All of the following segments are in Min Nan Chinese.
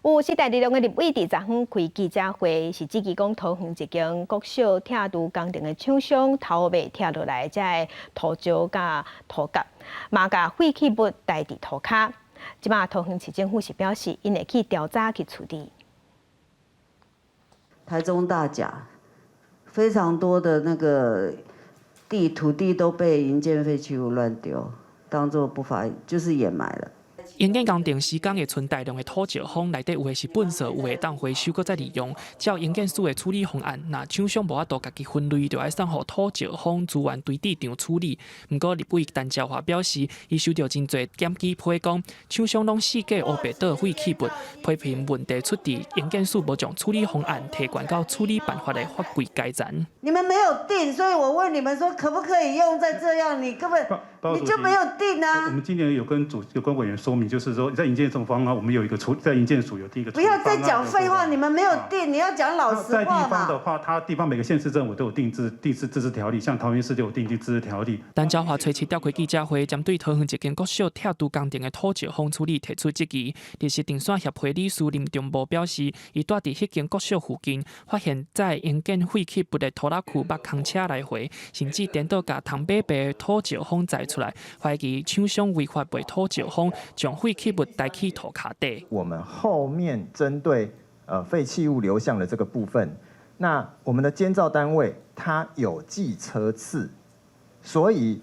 有時代力量的立委佇昨昏開記者會，是質疑講桃園一間國小拆除工程的廠商偷賣拆落來這个土石佮土角，嘛共廢棄物帶佇塗跤。這馬桃園市政府是表示，𪜶會去調查去處理。台中大甲非常多的那個地土地都被營建廢棄物亂丟，當做不法就是掩埋了。營建工程施工會賰大量的土石方，內底有的是糞埽，有的會當回收閣再利用。照營建署的處理方案，若廠商無法度家己分類，就愛送予土石方資源堆置場處理。毋過立委陳昭華表示，伊收著真濟檢舉批講，廠商攏四界烏白倒廢棄物，批評問題出佇營建署無將處理方案提懸到處理辦法的法規改善。你們沒有定，所以我問你們說，可不可以用再這樣？你根本你就沒有定啊！我們今年有跟主有跟委員說明，就是說在營建這方啊，我們有一個處在營建署有定一個。不要再講廢話，你們沒有定，你要講老實話。在地方的話，它地方每個縣市政府都有定制定制自治條例，像桃園市就有訂定自治條例。陳昭華初七召開記者會，針對桃園一間國小拆除工程的土石方處理提出質疑。綠色登山協會理事林中波表示，伊蹛佇彼間國小附近，發現載營建廢棄物的拖拉庫捌空車來回，甚至顛倒共銅馬白土石方載出來，懷疑廠商違法賣土石方，將廢棄物帶去塗跤底。我們後面針對廢棄物流向的這個部分，那我們的監造單位它有記車次，所以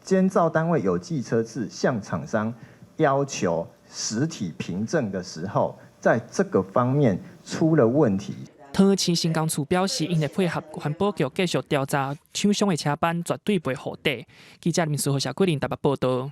監造單位有記車次，向廠商要求實體憑證的時候，在這個方面出了問題。桃園市城工處表示，𪜶會配合環保局繼續調查廠商的車班，絕對袂予底。記者林書豪、謝桂林台北報道。